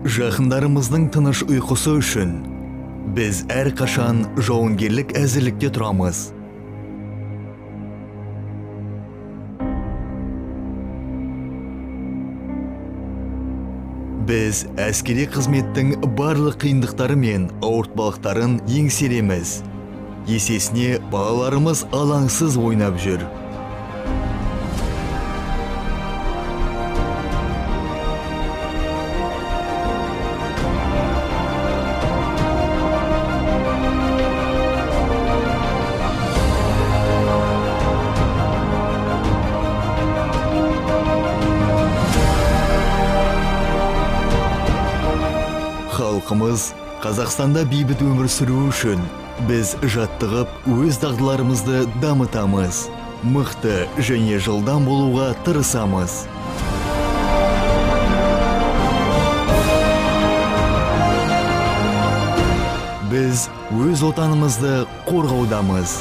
Жақындарымыздың тыныш ұйқысы үшін біз әрқашан жауынгерлік әзірлікте тұрамыз. Біз әскери қызметтің барлық қиындықтары мен ауыртпалықтарын еңсереміз. Есесіне балаларымыз алаңсыз ойнап жүр. Халқымыз Қазақстанда бейбіт өмір сүру үшін біз жаттығып, өз дағдыларымызды дамытамыз. Мықты және жылдам болуға тырысамыз. Біз өз отанымызды қорғаудамыз.